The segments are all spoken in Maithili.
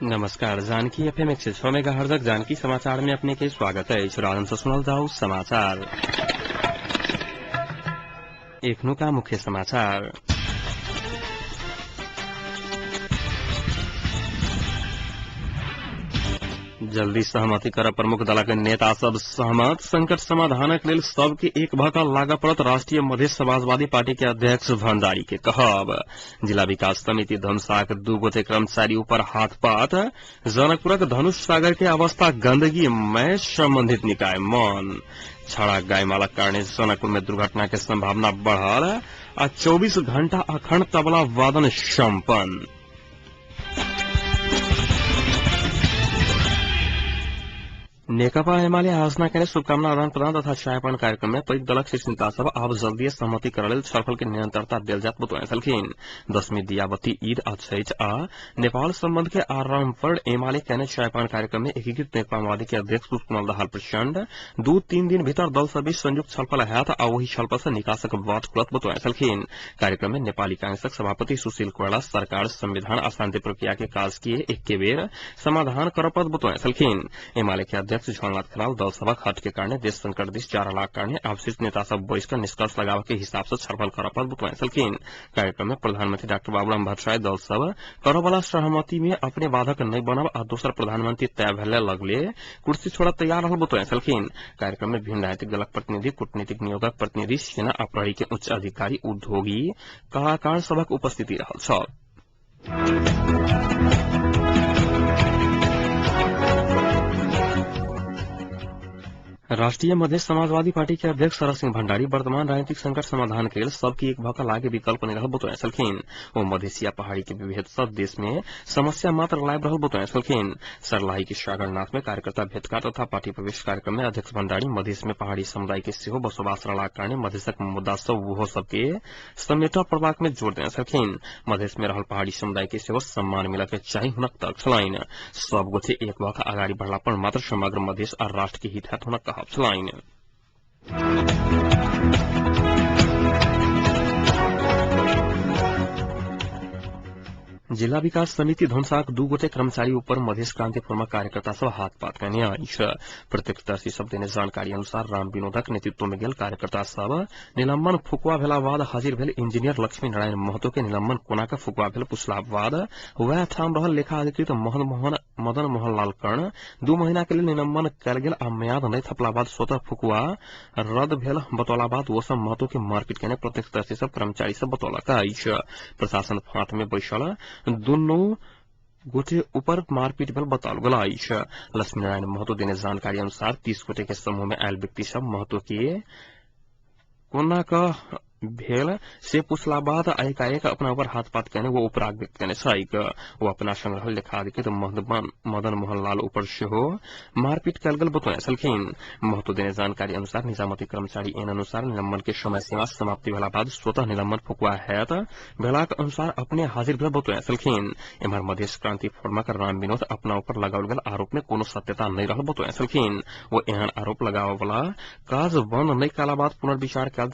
नमस्कार, जानकी एफएम 106 मेगाहर्जक जानकी समाचार में अपने के स्वागत है। राजन से सुनल जाऊ समाचार। एखनुका मुख्य समाचार। जल्दी सहमति कर प्रमुख दलक नेता सब सहमत। संकट समाधानक लेल सबके एक भऽ कऽ लागऽ पड़त राष्ट्रीय मधेश समाजवादी पार्टी के अध्यक्ष भंडारी के कहब। जिला विकास समिति धमसाक 2 गोटे कर्मचारी ऊपर हाथपात। जनकपुरक धनुष सागर के अवस्था गंदगी में संबंधित निकाय मौन। छाड़ा गायमालक कारणे जनकपुर में दुर्घटना के संभावना बढ़ल आ 24 घंटा अखंड तबला वादन सम्पन्न। नेकपा एमाले आयोजना केने शुभकामना आदान प्रदान तथा चायपान कार्यक्रम में पैघ दलक शीर्ष नेता सब आब जल्दीए सहमति करऽ लेल छलफल के निरंतरता देल जात बतौने छलखिन। दशमी दियाबती ईद आ छैठ आ नेपाल संबंध के आरंभ पर एमाले केने चायपान कार्यक्रम में एकीकृत नेकपा माओवादी के अध्यक्ष पुष्पकमल दाहाल प्रचण्ड 2-3 दिन भीतर दल सब बीच संयुक्त छलफल हैत आ ओहि छलफल से निकासक बाट खुलत बतौने छलखिन। कार्यक्रम में नेपाली कांग्रेसक सभापति सुशील कोइराला सरकार संविधान आ शान्ति प्रक्रिया के काज के एके बेर समाधान करऽ पड़त बतौने छलखिन। एमाले के अध्यक्ष झलनाथ खनाल दल सभक हट के कारणे देश संकट दिस जा रहलाक कारणे आब शीर्ष नेता सब बैस कऽ निष्कर्ष लगाबऽ के हिसाब से छलफल करऽ पड़त बतौने छलखिन। कार्यक्रम में प्रधानमंत्री डाक्टर बाबूराम भट्टराई दल सब करऽ वाला सहमति में अपने बाधक नहि बनब आ दोसर प्रधानमंत्री तय भेले लगले कुर्सी छोड़ऽ तैयार रहल बतौने छलखिन। कार्यक्रम में विभिन्न राजनीतिक दलक प्रतिनिधि, कूटनीतिक नियोगक प्रतिनिधि, सेना आ प्रहरी के उच्च अधिकारी, उद्योगी, कलाकार सभक उपस्थिति रहल छल। राष्ट्रीय मधेश समाजवादी पार्टी के अध्यक्ष शरद सिंह भंडारी वर्तमान राजनीतिक संकट समाधान के लेल सबके एक भऽ कऽ लागे विकल्प नहि रहल बतौने छलखिन। ओ मधेसिया पहाड़ी के विभेद सब देश में समस्या मात्र लाबि रहल बतौने छलखिन। सरलाही के सागरनाथ में कार्यकर्ता भेटघाट तथा पार्टी प्रवेश कार्यक्रम में अध्यक्ष भंडारी मधेश में पहाड़ी समुदाय के सेहो बसोबास रहलाक कारणे मधेशक मुद्दा सब ओहो सबके समेटऽ पड़बाक में जोर देने छलखिन। मधेश में रहल पहाड़ी समुदाय के सेहो सम्मान मिलऽ के चाही हुनक तर्क छलनि। सब गोटे एक भऽ कऽ अगाडि बढ़ला पर मात्र समग्र मधेश आ राष्ट्र के हित हैत हुनक कहब छलनि। जिला विकास समिति धनुषाक 2 गोटे कर्मचारी ऊपर मधेश क्रांति फोरमक कार्यकर्ता सब हाथपात केने अछि। प्रत्यक्षदर्शी सब देने जानकारी अनुसार राम विनोदक नेतृत्व में गेल कार्यकर्ता सब निलंबन फुकुआ भेला बाद हाजिर भेल इंजीनियर लक्ष्मी नारायण महतो के निलंबन कोना के फुकुआ भेल पुछला बाद वएह ठाम रहल लेखा अधिकृत मदन मोहन लाल कर्ण 2 महीना के लेल निलंबन कयल गेल आ म्याद नहि थपला बाद स्वतः फुकुआ रद्द भेल बतौला बाद ओ सब महतो के मारपीट केने प्रत्यक्षदर्शी सब कर्मचारी सब बतौलक अछि। प्रशासन फाँट में बैसल दुनू गोटे ऊपर मारपीट भेल बताओल गेल अछि। लक्ष्मीनारायण महतो देने जानकारी अनुसार 30 गोटे के समूह में आयल व्यक्ति सब महतो के कोना क भेल से पुछला बाद एकाएक अपना ऊपर हाथपात केने वो उपराग व्यक्त केने छैक। ओ अपना संग रहल लेखा अधिकृत मदन मोहन लाल ऊपर सेहो मारपीट कयल गेल बतौने छलखिन। महतो देने जानकारी अनुसार निजामती कर्मचारी ऐन अनुसार निलंबन के समय सीमा समाप्ति भेला बाद स्वतः निलंबन फुकुआ हैत भेलाक अनुसार अपने हाजिर भेल बतौने छलखिन। एम्हर मधेश क्रांति फोरमक राम विनोद अपना ऊपर लगाओल गेल आरोप में कोनो सत्यता नहि रहल बतौने छलखिन। ओ एहन आरोप लगाबऽ वाला काज बंद नहि कयला बाद पुनर्विचार कयल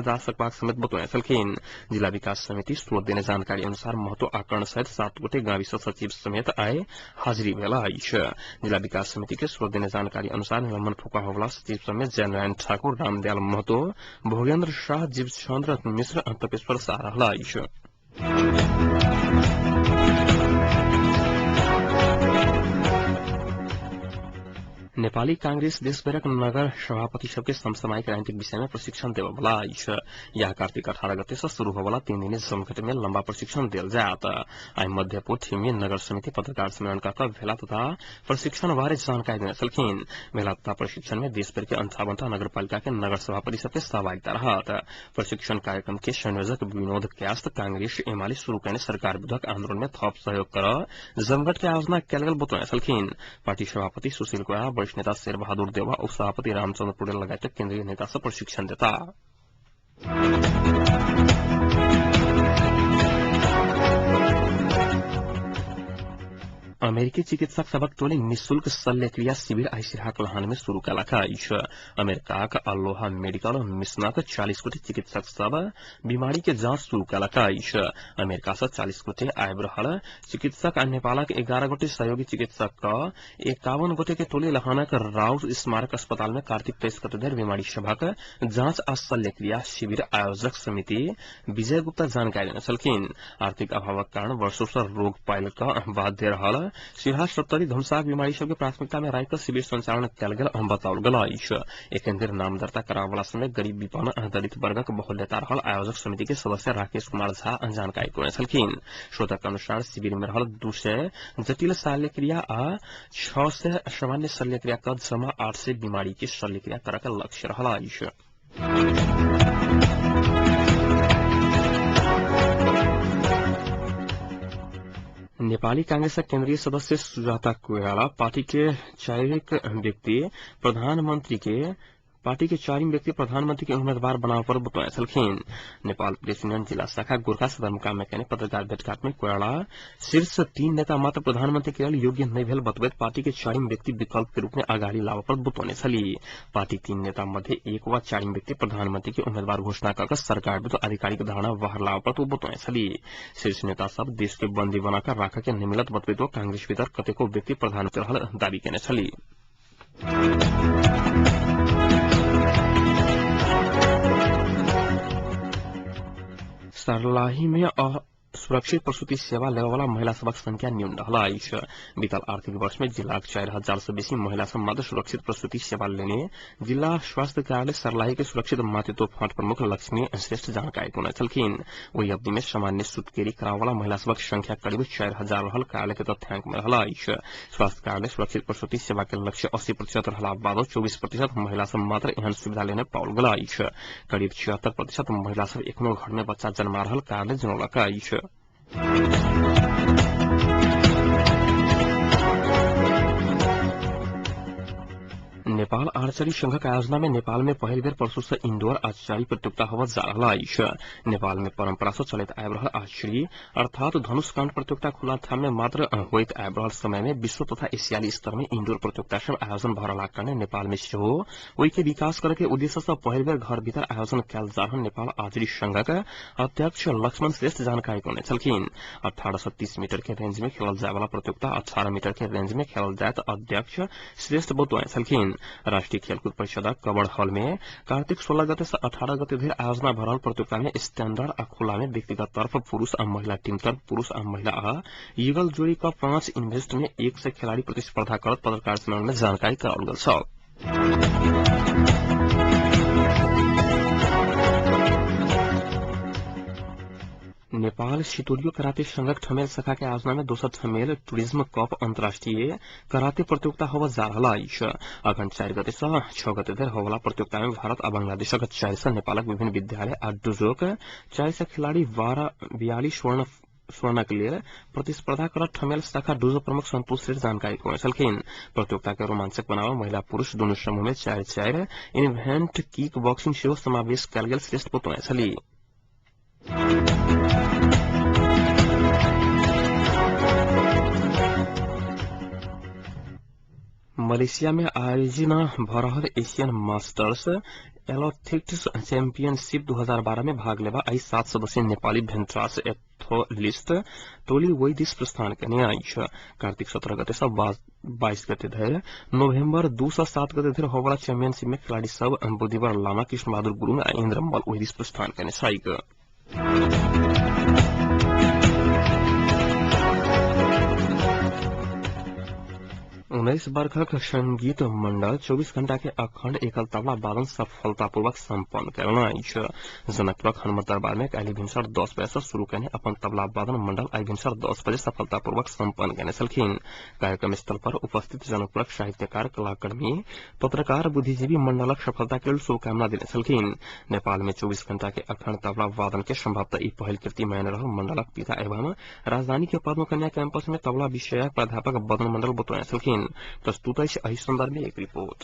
जा सकबाक समेत बतौने छलखिन। जिला विकास समिति स्रोत देने जानकारी अनुसार महतो आकरण सहित 7 गोटे गाविस सचिव समेत आइ हाजिरी भेल अछि। जिला विकास समिति के स्रोत देने जानकारी अनुसार निलंबन फुका होवला सचिव समेत जयनारायण ठाकुर, रामदयाल महतो, भोगेन्द्र शाह, जीवचंद्र मिश्र आ तपेश्वर शाह रहल अछि। नेपाली कांग्रेस देशभरक नगर सभापति सबके समसामयिक राजनीतिक विषय में प्रशिक्षण देबऽवला अछि। यह कार्तिक 18 गते से शुरू होवला 3 दिने जमघट में लम्बा प्रशिक्षण देल जायत। आइ मध्यपुर ठिमी नगर समिति पत्रकार सम्मेलन कऽ भेला तथा प्रशिक्षण बारे जानकारी देने छलखिन। भेला तथा प्रशिक्षण में देशभर के 58 नगरपालिका के नगर सभापति सबके सहभागिता रहत। प्रशिक्षण कार्यक्रम के संयोजक विनोद क्यास्त कांग्रेस एमाले शुरू केने सरकार विरुद्धक आंदोलन में थप सहयोग कर जमघट के आयोजना कयल गेल बतौने छलखिन। पार्टी सभापति सुशील कोइराला, वरिष्ठ नेता शेरबहादुर देउवा, उपसभापति रामचंद्र पौडेल लगायत केन्द्रीय नेता सब प्रशिक्षण देता। अमेरिकी चिकित्सक सभक टोली निःशुल्क शल्यक्रिया शिविर आइ सिरहाक लहान में शुरू केलक अछि। अमेरिकाक अलोहा मेडिकल मिशनक 40 गोटे चिकित्सक सब बीमारी के जांच शुरू केलक अछि। अमेरिका से 40 गोटे आबि रहल चिकित्सक आ नेपालक 11 गोटे सहयोगी चिकित्सक क 51 गोटे के टोली लहानक राउत स्मारक अस्पताल में कार्तिक 23 गते धरि बीमारी सभक जांच आ शल्यक्रिया शिविर आयोजक समिति विजय गुप्ता जानकारी देने छलखिन। आर्थिक अभावक कारण वर्षो से रोग पायल क बाध्य रहल सिरहा सप्तरी धनुषाक बीमारी सबके प्राथमिकता में राखि शिविर संचालन कयल गेल बताओल गेल अछि। एखन धरि नाम दर्ता कराबला समय गरीब विपन्न आ दलित वर्गक बहुल्यता रहल आयोजक समिति के सदस्य राकेश कुमार झा जानकारी करने छलखिन। श्रोतक अनुसार शिविर में रहल 200 जटिल शल्यक्रिया आ 600 सामान्य शल्यक्रिया क जमा 800 बीमारी के शल्यक्रिया करक लक्ष्य रहल अछि। नेपाली कांग्रेसक केन्द्रीय सदस्य सुजाता कोइराला पार्टी के चारिम व्यक्ति प्रधानमंत्री के उम्मीदवार बनाव पर बतौने छलखिन। नेपाल प्रेस यूनियन जिला शाखा गोरखा सदरमुकाम में कयने पत्रकार भेटघाट में कोइराला शीर्ष 3 नेता मात्र प्रधानमंत्री के लेल योग्य नहि भेल बतबैत पार्टी के चारिम व्यक्ति विकल्प के रूप में अगाडि लाबऽ पर बतौने छली। पार्टी 3 नेता मध्ये एक वा चारिम व्यक्ति प्रधानमंत्री के उम्मीदवार घोषणा कऽ सरकार विरुद्ध आधिकारिक धारणा बाहर लाबऽ पर बतौने छली। शीर्ष नेता सब देश के बंदी बनाकर राखऽ के नहि मिलत बतबैत कांग्रेस भीतर कतेको व्यक्ति प्रधानमंत्री रहल दावी केने छली। सर्लाही में सुरक्षित प्रसूति सेवा लेवाला महिला सभक संख्या न्यून रहल अछि। बीतल आर्थिक वर्ष में जिलाक 4000 से बेसी महिला सब मात्र सुरक्षित प्रसूति सेवा लेने जिला स्वास्थ्य कार्यालय सर्लाही के सुरक्षित मातृत्व फाँट प्रमुख लक्ष्मी श्रेष्ठ जानकारी देने छलखिन। ओहि अवधि में सामान्य सुतकेरी करावला महिला सभक संख्या करीब 4000 रहल कार्यालय के तथ्यांक में रहल अछि। स्वास्थ्य कार्यालय सुरक्षित प्रसूति सेवा के लक्ष्य 80% रहला बादो 24% महिला सब मात्र एहन सुविधा लेने पाओल गेल अछि। करीब 76% महिला सब एखनो घर में बच्चा जन्मा रहल कार्यालय जनौलक अछि। नेपाल आर्चरी संघक आयोजना में नेपाल में पहिल बेर परसू से इंडोर आर्चरी प्रतियोगिता होबय जा रहल अछि। नेपाल में परंपरा से चलैत आबि रहल आर्चरी अर्थात धनुष कांड प्रतियोगिता खुला ठाम में मात्र होइत आबि रहल समय में विश्व तथा एशियाली स्तर में इंडोर प्रतियोगिता सब आयोजन भऽ रहलाक कारणे नेपाल में सेहो ओहि के विकास करे के उद्देश्य से पहिल बेर घर भीतर आयोजन कयल जा रहल नेपाल आर्चरी संघक अध्यक्ष लक्ष्मण श्रेष्ठ जानकारी करने छलखिन। 1830 मीटर के रेंज में खेलल जाय वाला प्रतियोगिता 18 मीटर के रेंज में खेलल जायत अध्यक्ष श्रेष्ठ बतौने छलखिन। राष्ट्रीय खेलकूद परिषदक कबड़ हॉल में कार्तिक 16 गते से 18 गते धरि आयोजना भऽ रहल प्रतियोगिता में स्टैंडर्ड आ खुला में व्यक्तिगत तर्फ पुरुष आ महिला टीम तर्फ पुरुष आ महिला आ युगल जोड़ी क 5 इन्वेस्ट में 100 खिलाड़ी प्रतिस्पर्धा करत पत्रकार सम्मेलन में जानकारी कराओल गेल छल। नेपाल सितोलियो कराते संघक ठमेल शाखा के आयोजना में दोसर ठमेल टूरिज्म कप अंतर्राष्ट्रीय कराते प्रतियोगिता होबय जा रहल अछि। अघन 4 गते से 6 गते धरि होबला प्रतियोगिता में भारत आ बांग्लादेशक 400 नेपालक विभिन्न विद्यालय आ डोजोक 400 खिलाड़ी 42 स्वर्णक लेल प्रतिस्पर्धा करत ठमेल शाखा डोजो प्रमुख संतोष श्रेष्ठ जानकारी करने छलखिन। प्रतियोगिता के रोमांचक बनाबऽ महिला पुरुष दुनू समूह में 4-4 इवेंट किक बॉक्सिंग सेहो समावेश कयल गेल श्रेष्ठ बतौने छली। मलेशिया में आयोजना भऽ रहल एशियन मास्टर्स एथलेटिक्स चैंपियनशिप 2012 में भाग लेबा आई 7 सदस्यीय नेपाली भेन्ट्रास एथलीट टोली ओहि दिस प्रस्थान केने अछि। कार्तिक 17 गते से 22 गते धरि नोभेम्बर 2 से 7 गते धरि होबला चैंपियनशिप में खिलाड़ी सब बुद्धिबर लामा, कृष्ण बहादुर गुरुङ आ इन्द्र मल्ल ओहि दिस प्रस्थान केने छैक। उन्नाइस वर्षक संगीत मंडल 24 घंटा के अखंड एकल तबला वादन सफलतापूर्वक सम्पन्न कयलनि अछि। जनकपुरक हनुमत दरबार में काल्हि भिनसर 10 बजे से शुरू कयने अपन तबला वादन मंडल आइ भिनसर 10 बजे सफलतापूर्वक सम्पन्न कयने छलखिन। कार्यक्रम स्थल पर उपस्थित जनकपुरक साहित्यकार, कलाकर्मी, पत्रकार, बुद्धिजीवी मंडलक सफलता के लेल शुभकामना देने छलखिन। नेपाल में 24 घंटा के अखंड तबला वादन के संभवतः ई पहिल कृति मानि रहल मंडलक पिता एवं राजधानी के पद्मकन्या कैंपस में तबला विषयक प्राध्यापक बदन मंडल बतौने छलखिन। प्रस्तुत अछि एहि संदर्भ में एक रिपोर्ट।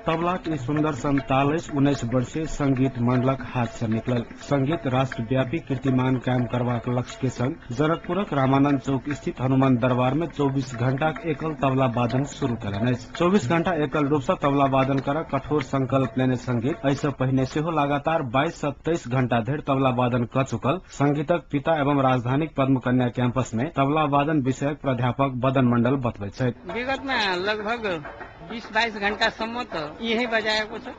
तबलाक ई सुंदर संताल अछि 19 वर्षीय संगीत मंडलक हाथ से निकलल। संगीत राष्ट्रव्यापी कीर्तिमान कायम करबाक लक्ष्य के संग जनकपुरक रामानंद चौक स्थित हनुमान दरबार में 24 घंटाक एकल तबला वादन शुरू कयलनि अछि। 24 घंटा एकल रूप से तबला वादन कर कठोर संकल्प लेने संगीत एहि पहिने सेहो लगातार 22 से 23 घंटा धरि तबला वादन क चुकल संगीतक पिता एवं राजधानीक पद्मकन्या कैंपस में तबला वादन विषयक प्राध्यापक बदन मंडल बतबैत छथि। विगतमा लगभग 20-22 घण्टासम्म त यही बजाएको छ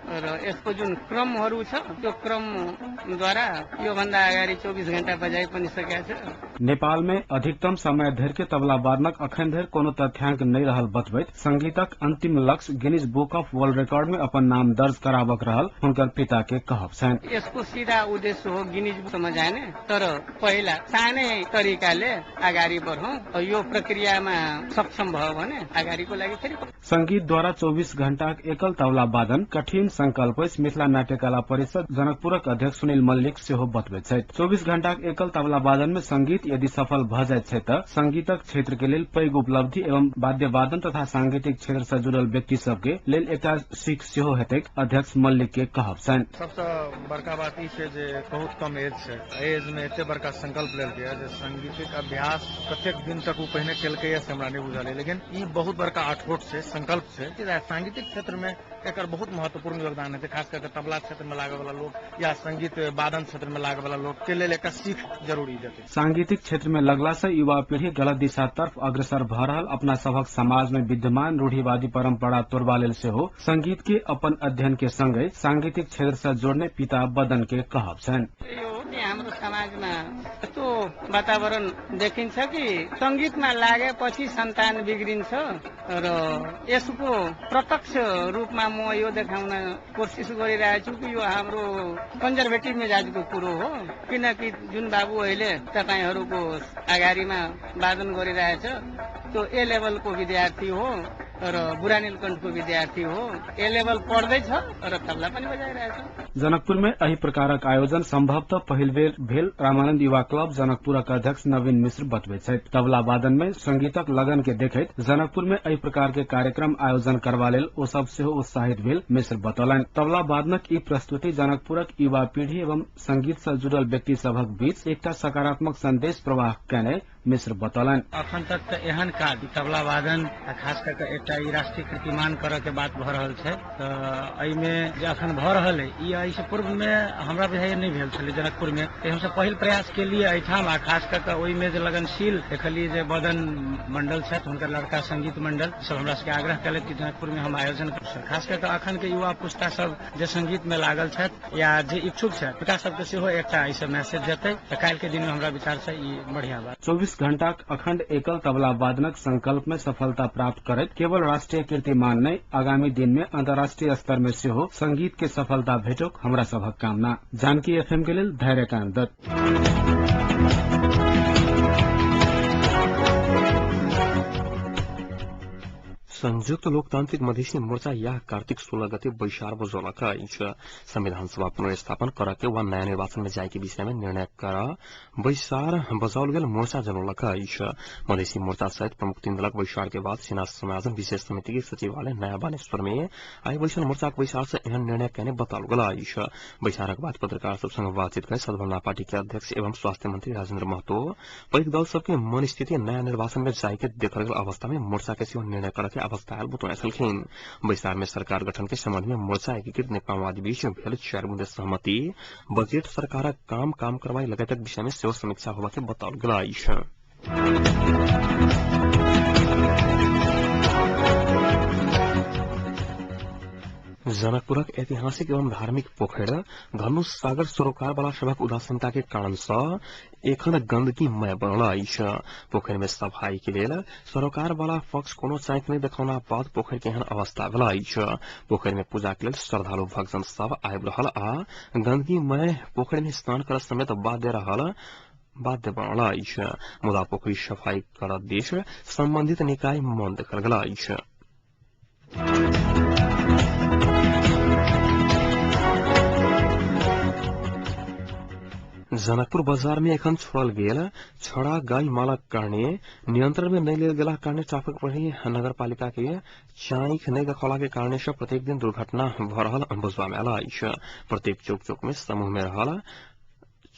र यसको जुन क्रमहरू छ त्यो क्रमद्वारा योभन्दा अगाडि 24 घण्टा बजाइ पनि सकेको छ। नेपाल में अधिकतम समय धरि के तबला वादनक अखन धरि कोनो तथ्यांक नहि रहल बतबैत संगीतक अंतिम लक्ष्य Guinness book of world record में अपन नाम दर्ज कराबक रहल हुनकर पिता के कहब छनि। यसको सीधा उद्देश्य हो गिनीज बुकमा जाने, तर पहिला सानै तरिकाले अगाडि बढौँ, यो प्रक्रियामा सक्षम भयो भने अगाडिको लागि फेरि। संगीत द्वारा 24 घण्टाक एकल तबला वादन कठिन संकल्प अछि मिथिला नाट्यकला परिषद जनकपुरक अध्यक्ष सुनील मल्लिक सेहो बतबैत छथि। 24 घण्टाक एकल तबला वादन में संगीत यदि सफल भ जाइत छै त संगीतक क्षेत्र के लेल पैघ उपलब्धि एवं वाद्य वादन तथा सांगीतिक क्षेत्र से जुड़ल व्यक्ति सबके लेल एकटा सीख सेहो हेतैक अध्यक्ष मल्लिक के कहब छनि। सबसे बड़का बात ई छै जे बहुत कम एज छै, एज में एते बड़का संकल्प लेलकै जे सांगीतिक अभ्यास कतेक दिन तक ओ पहिने केलकै से हमरा नहि बुझल, लेकिन ई बहुत बड़का अठोट छै, संकल्प छै। सांगीतिक क्षेत्र में एकर बहुत महत्वपूर्ण योगदान हेतै, खास करके तबला क्षेत्र में लागै वाला लोग या संगीत वादन क्षेत्र में लागै वाला लोग के लेल एकटा सीख जरूरी देतै। सांगीतिक क्षेत्र में लगला से युवा पीढ़ी गलत दिशा तरफ अग्रसर भ रहल अपना सभक समाज में विद्यमान रूढ़िवादी परंपरा तोड़बा लेल सेहो संगीत के अपन अध्ययन के संगे सांगीतिक क्षेत्र से जोड़ने पिता बदन के कहब छनि। हाम्रो समाजमा यस्तो वातावरण देखिन्छ कि संगीतमा लागेपछि सन्तान बिग्रिन्छ र यसको प्रत्यक्ष रूपमा म यो देखाउन कोसिस गरिरहेको छु कि यो हाम्रो कन्जर्भेटिभ मिजाजको कुरो हो, किनकि जुन बाबु अहिले तपाईहरूको अगाडिमा वादन गरिरहेछ त्यो ए लेभलको विद्यार्थी हो र बुढानीलकण्ठको विद्यार्थी हो, ए लेभल पढ्दैछ र तबला पनि बजाइरहेछ। जनकपुर में एहि प्रकारक आयोजन संभवतः पहिल बेर भेल रामानंद युवा क्लब जनकपुरक अध्यक्ष नवीन मिश्र बतबैत छथि। तबला वादन में संगीतक लगन के देखैत जनकपुर में एहि प्रकार के कार्यक्रम आयोजन करबा लेल ओ सब सेहो उत्साहित भेल मिश्र बतौलनि। तबला वादनक ई प्रस्तुति जनकपुरक युवा पीढ़ी एवं संगीत से जुड़ल व्यक्ति सभक बीच एकटा सकारात्मक संदेश प्रवाह कयने मिश्र बतौलनि। अखन तक तऽ एहन काज तबला वादन आ खास कऽ के एकटा ई राष्ट्रीय कीर्तिमान करऽ के बात भऽ रहल छै, तऽ एहिमे जे अखन भऽ रहल है ई एहिसँ पूर्व मे हमरा बुझाइए नहि भेल छलै जनकपुर मे, हमसब पहिल प्रयास केलिए एहिठाम। आ खास कऽ के ओहिमे जे लगनशील देखलिए जे बदन मंडल छथि, हुनकर लड़का संगीत मंडल सब हमरा सबके आग्रह केलथि कि जनकपुर में हम आयोजन करू। खास कऽ के अखन के युवा पुस्ता सब जे संगीत में लागल छथि या जे इच्छुक छथि हुनका सबके सेहो एकटा एहिसँ मैसेज जेतै, तऽ काल्हि के दिन में हमरा विचार से ई बढ़िया बात। 24 घंटाक अखंड एकल तबला वादनक संकल्प में सफलता प्राप्त करैत केवल राष्ट्रीय कीर्तिमान नहि आगामी दिन में अंतर्राष्ट्रीय स्तर में सेहो संगीत के सफलता भेटोक हमरा सभक कामना। जानकी एफएम के लेल धैर्यकांत दत्त। संयुक्त लोकतांत्रिक मधेसी मोर्चा यह कार्तिक 16 गते बैसार बजौलक अछि। संविधान सभा पुनर्स्थापन कर के वा नयाँ निर्वाचन में जाय के विषय में निर्णय कर बैसार बजाओल गेल मोर्चा जनौलक अछि। मधेसी मोर्चा सहित प्रमुख तीन दलक बैसार के बाद सेना समायोजन विशेष समिति के सचिवालय नयाँ बानेश्वर में आई बैसल मोर्चाक बैसार से एहन निर्णय कयने बताओल गेल अछि। बैसारक बाद पत्रकार सब संग बातचीत कर सद्भावना पार्टी के अध्यक्ष एवं स्वास्थ्य मंत्री राजेन्द्र महतो पैघ दल सबके मनस्थिति नयाँ निर्वाचन में जाय के देखल गेल अवस्था में मोर्चा के सेहो निर्णय कर के अवस्था आयल बतौने छलखिन। बैसार में सरकार गठन के संबंध में मोर्चा एकीकृत नेकपा माओवादी बीच भेल 4 बुंदे सहमति, बजट सरकारक काम काम करवाई लगायतक विषय में सेहो समीक्षा होबा के बताओल गेल अछि। जनकपुरक ऐतिहासिक एवं धार्मिक पोखरि धनुष सागर सरोकार वाला सभक उदासीनता के कारण सँ एखन गंदगीमय बनल अछि। पोखरि में सफाई के लेल सरोकार वाला पक्ष कोनो चाँकि नहि देखौना बाद पोखरि के एहन अवस्था भेल अछि। पोखरि में पूजा के लेल श्रद्धालु भक्तजन सब आबि रहल आ गंदगीमय पोखरि में स्नान करऽ समेत बाध्य बनल अछि। मुदा पोखरि सफाई करऽ दिस संबंधित निकाय मौन देखल गेल अछि। जनकपुर बाजार में एखन छोड़ल गेल छड़ा गाय मालक कारणे नियंत्रण में नहीं लेल गेला कारणे ट्रैफिक प्रहरी नगरपालिका के चाइख नहीं देखौला के कारणे से प्रत्येक दिन दुर्घटना भ रहल बुझबा में आयल अछि। प्रत्येक चौक चौक में समूह में रहल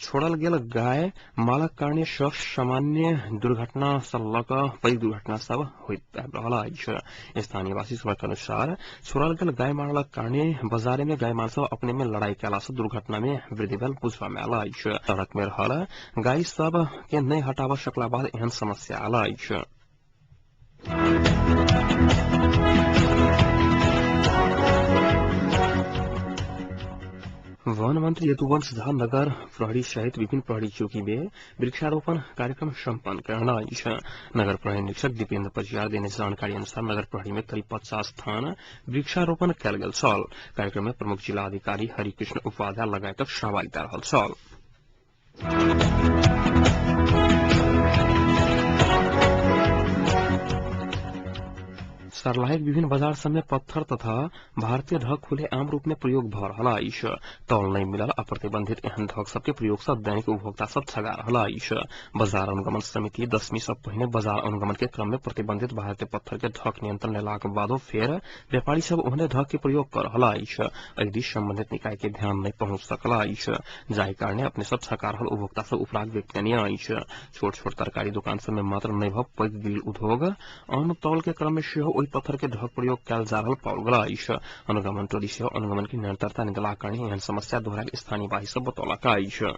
छोड़ल गेल गाय मालक कारणे सामान्य दुर्घटना सँ लऽ कऽ पैघ दुर्घटना सब होइत आबि रहल अछि। स्थानीयवासी सभक अनुसार छोड़ल गेल गाय मारलक कारणे बाजारे में गाय माल सब अपने में लड़ाई कयला सँ दुर्घटना में वृद्धि भेल बुझबा में आयल अछि। सड़क में रहल गाय सब के नहि हटाबऽ सकला बाद एहन समस्या आयल अछि। वन मंत्री यदुवंश झा नगर प्रहरी सहित विभिन्न प्रहरी चौकी में वृक्षारोपण कार्यक्रम सम्पन्न करना अछि। नगर प्रहरी निरीक्षक दीपेन्द्र पजियार देने जानकारी अनुसार नगर प्रहरी में करीब 50 स्थान वृक्षारोपण कयल गेल छल। कार्यक्रम में प्रमुख जिला अधिकारी हरिकृष्ण उपाध्याय लगायतक सहभागिता रहल छल। सर्लाहीक विभिन्न बाजार सब में पत्थर तथा भारतीय ढक खुले आम रूप में प्रयोग भ रहल अछि। तौल नहि मिलल आ प्रतिबंधित एहन ढक सबके प्रयोग सँ दैनिक उपभोक्ता सब ठगा रहल अछि। बाजार अनुगमन समिति 10वीं सँ पहिने बाजार अनुगमन के क्रम में प्रतिबंधित भारतीय पत्थर के ढक नियंत्रण लेलाक बादो फेर व्यापारी सब ओहने ढक के प्रयोग कर रहल अछि। एहि दिस संबंधित निकाय के ध्यान नहि पहुंच सकल अछि, जाहि कारणे अपने सब ठका रहल उपभोक्ता सब उपराग व्यक्त केने अछि। छोट छोट तरकारी दुकान सब में मात्र नहि भ पैघ गिल उद्योग अन्न तौल के क्रम में सेहो ओहि पत्थर के ढक प्रयोग कयल जा रहल पाओल गेल अछि। अनुगमन टोली सेहो अनुगमन के निरंतरता नहि देलाक कारणे एहन समस्या दोहरायल स्थानीयवासी सब बतौलक अछि।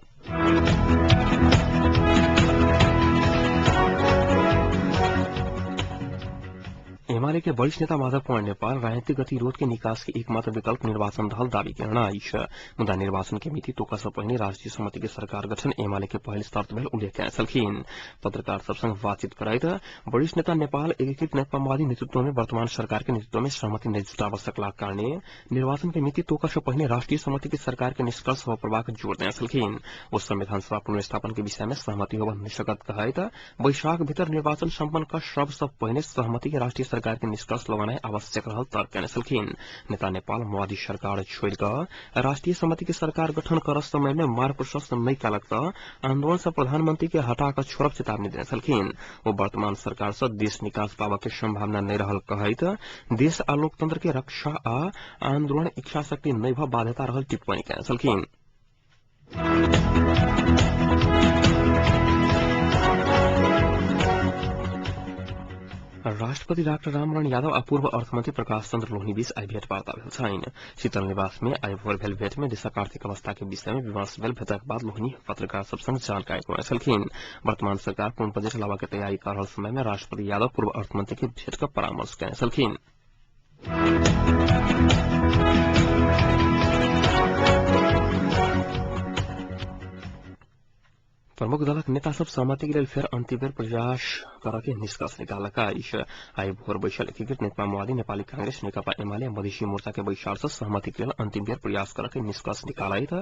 एमाले के वरिष्ठ नेता माधव कुमार नेपाल राजनीतिक गतिरोध के निकास के एकमात्र विकल्प निर्वाचन रहल दावी केने अछि। मुदा निर्वाचन के मिति तोकऽ सँ पहिने राष्ट्रीय सहमति के सरकार गठन एमाले के पहिल शर्त भेल उल्लेख केने छलखिन। पत्रकार सब संग बातचीत करैत वरिष्ठ नेता नेपाल एकीकृत माओवादी नेतृत्व में वर्तमान सरकार के नेतृत्व में सहमति नहि जुटाबऽ सकलाक कारणे निर्वाचन के मिति तोकऽ सँ पहिने राष्ट्रीय सहमति के सरकार के निष्कर्ष होबऽ पड़बाक जोर देने छलखिन। ओ संविधान सभा पुनर्स्थापन के विषय में सहमति होबऽ नहि सकत कहैत वैशाख भीतर निर्वाचन सम्पन्न कऽ सब सँ पहिने सहमति के राष्ट्रीय सरकार के निष्कर्ष लगानाइ आवश्यक रहल तर्क केने छलखिन। नेता नेपाल माओवादी सरकार छोड़ि कऽ राष्ट्रीय सहमति के सरकार गठन करऽ समय में मार्ग प्रशस्त नहि कयलक तऽ आंदोलन सँ प्रधानमंत्री के हटा कऽ छोड़ब चेतावनी देने छलखिन। ओ वर्तमान सरकार सँ देश निकास पाबऽ के संभावना नहि रहल कहैत देश आ लोकतंत्र के रक्षा आ आंदोलन इच्छा शक्ति नहि भऽ बाध्यता रहल टिप्पणी केने छलखिन। राष्ट्रपति डाक्टर रामवरण यादव आ पूर्व अर्थमंत्री प्रकाश चंद्र लोहनी बीच आइ भेंटवार्ता भेल छनि। शीतल निवास में आइ भोर भेल भेंट में देशक आर्थिक अवस्था के विषय में विमर्श भेल। भेंटक बाद लोहनी पत्रकार सब संग जानकारी करने छलखिन। वर्तमान सरकार पूर्ण बजट लाबऽ के तैयारी कर रहल समय में राष्ट्रपति यादव पूर्व अर्थमंत्री के भेंट कऽ परामर्श केने छलखिन। प्रमुख दलक नेता सब सहमति के लेल फेर अंतिम बेर प्रयास करऽ के निष्कर्ष निकाललक अछि। आइ भोर बैसल एकीकृत नेकपा माओवादी, नेपाली कांग्रेस, नेकपा एमाले, मधेसी मोर्चा के बैसार सँ सहमति के लेल अंतिम बेर प्रयास करऽ के निष्कर्ष निकालैत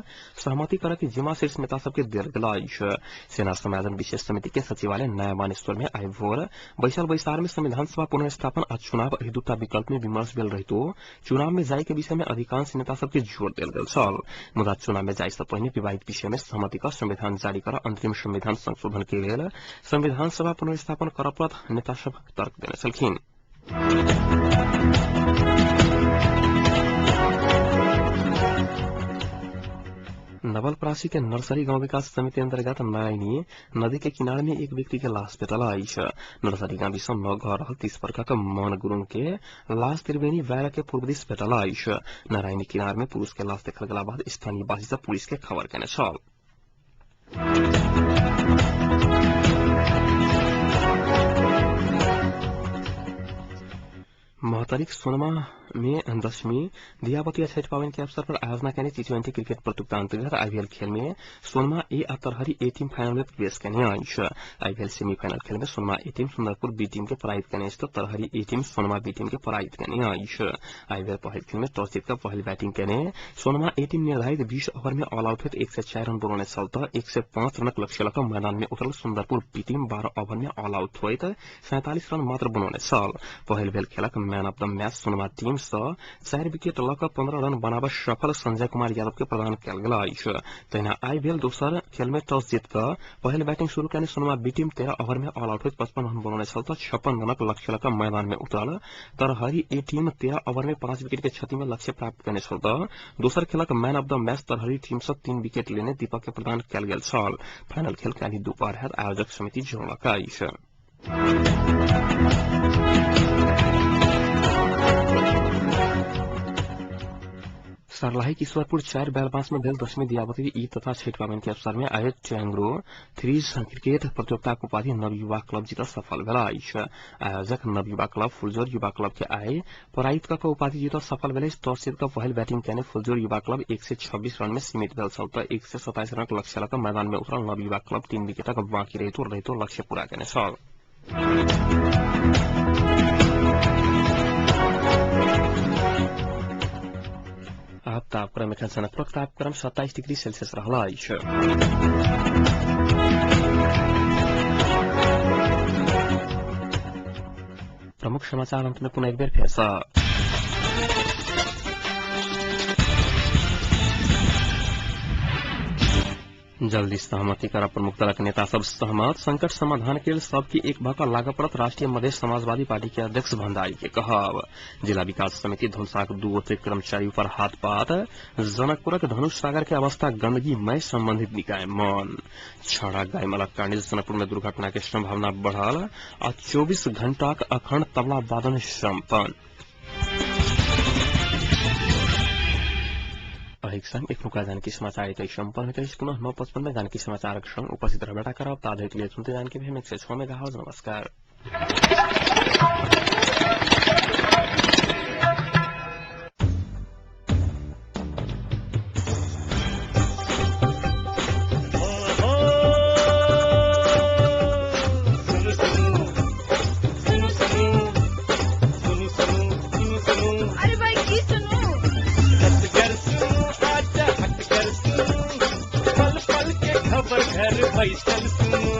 सहमति करऽ के जिम्मा शीर्ष नेता सबके देल गेल अछि। सेना समायोजन विशेष समिति के सचिवालय नया बानेश्वर में आइ भोर बैसल बैसार में संविधान सभा पुनर्स्थापन आ चुनाव एहि दूटा विकल्प में विमर्श भेल रहितो चुनाव में जाय के विषय में अधिकांश नेता सबके जोर देल गेल छल। मुदा चुनाव में जाय सँ पहिने विवादित विषय में सहमति कऽ संविधान जारी कर अंतरिम संविधान संशोधन के लेल संविधान सभा पुनर्स्थापन करऽ पड़त नेता सब तर्क देने छलखिन। नवलपरासी के नर्सरी गांव विकास समिति अंतर्गत नारायणी नदी के किनारे में एक व्यक्ति के लाश भेटल अछि। नर्सरी गांव सँ 9 घर रहल 30 वर्षक मन गुरुङ के लाश त्रिवेणी वैरा के पूर्व दिस भेटल अछि। नारायणी किनार में पुरुष के लाश देखल गेला बाद स्थानीयवासी सब पुलिस के खबर केने छल। महोत्तरीक सोनमा में दशमी दियाबतिया छठ पावन के अवसर पर आयोजना केने टी20 क्रिकेट प्रतियोगिता अंतर्गत आईपीएल खेल में सोनमा ए आ तरहरी ए टीम फाइनल में प्रवेश केने अछि। आईपीएल सेमीफाइनल खेल में Sonma A team Sundarpur B team के पराजित केने अछि त Tarahari A team Sonma B team के पराजित केने अछि। आईपीएल पहिल खेल में टॉस जीत कऽ पहिल बैटिंग केने सोनमा ए टीम निर्धारित 20 ओवर में ऑल आउट होइत 104 रन बनौने छल त 105 रनक लक्ष्य लऽ कऽ मैदान में उतरल सुंदरपुर बी टीम 12 ओवर में ऑल आउट होइत 47 रन मात्र बनौने छल। पहिल भेल खेलक man of the match Sonma team सँ 4 विकेट लऽ कऽ 15 रन बनाबऽ सफल संजय कुमार यादव के प्रदान कयल गेल अछि। तहिना आइ भेल दोसर खेल में टॉस जीत कऽ पहिल बैटिंग शुरू कयने सोनमा बी टीम 13 ओवर में ऑल आउट होइत 55 रन बनौने छल तऽ 56 रनक लक्ष्य लऽ कऽ मैदान में उतरल। तरहरी ए टीम 13 ओवर में 5 विकेट के क्षति में लक्ष्य प्राप्त कयने छल तऽ दोसर खेलक man of the match Tarahari team सँ 3 विकेट लेने दीपक के प्रदान कयल गेल छल। फाइनल खेल काल्हि दुपहर हैत, आयोजक समिति जनौलक अछि। सर्लाही ईश्वरपुर 4 बेलबांस में भेल 10वीं दियावती ईद तथा छठ पाबनि के अवसर में आयोजित ट्यांग्रो थ्रीज क्रिकेट प्रतियोगिताक उपाधि नवयुवा क्लब जीत सफल भेल अछि। आयोजक नवयुवा क्लब फुलजोर युवा क्लब के आइ पराजित कऽ उपाधि जीत सफल भेल अछि। टॉस जीत कऽ पहिल बैटिंग कयने फुलजोर युवा क्लब 126 रन में सीमित भेल छल तऽ 127 रनक लक्ष्य लऽ कऽ मैदान में उतरल नवयुवा क्लब 3 विकेटक बाँकी रहितो लक्ष्य पूरा कयने छल। आब तापक्रम एखन जनकपुरक तापक्रम 27 डिग्री सेल्सियस रहल अछि। प्रमुख समाचार अंत में पुनः एक बेर फेर सँ। जल्दी सहमति कर प्रमुख दलक नेता सब सहमत, संकट समाधान के लेल सबके एक भऽ कऽ लागऽ पड़त, राष्ट्रीय मधेश समाजवादी पार्टी के अध्यक्ष भंडारी के कहब। जिला विकास समिति धनुषाक 2 अतिरिक्त कर्मचारी पर हाथपात, जनकपुरक धनुष सागर के अवस्था गंदगीमय, संबंधित निकाय मन। छड़ा गायमलक कारणे जनकपुर में दुर्घटना के संभावना बढ़ल आ 24 घंटाक अखंड तबला वादन सम्पन्न। अहिक संग एखनुका जानकी समाचार एतै सम्पन्न होइत अछि। पुनः 9:55 में जानकी समाचारक संग उपस्थित रहबेटा करब। ताधरिक लिए सुनते जानकी FM 106 megahertz. नमस्कार। अरे भाई की सुनू, पल पल के खबर घर बैसल सुनू,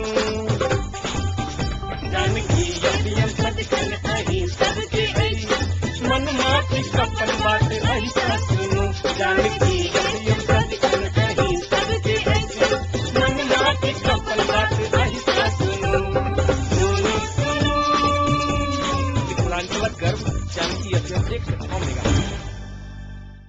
जानकी एफएम सदखन अहीं सबके अछि, मन माटी अपन बात अहिसा सुनू, जानकी एफएम सदखन अहीं सबके अछि, मन माटी अपन बात अहिसा सुनू, सुनू सुनू। मिथिलांचलक गर्व जानकी एफएम 106 मेगाहर्ट्ज।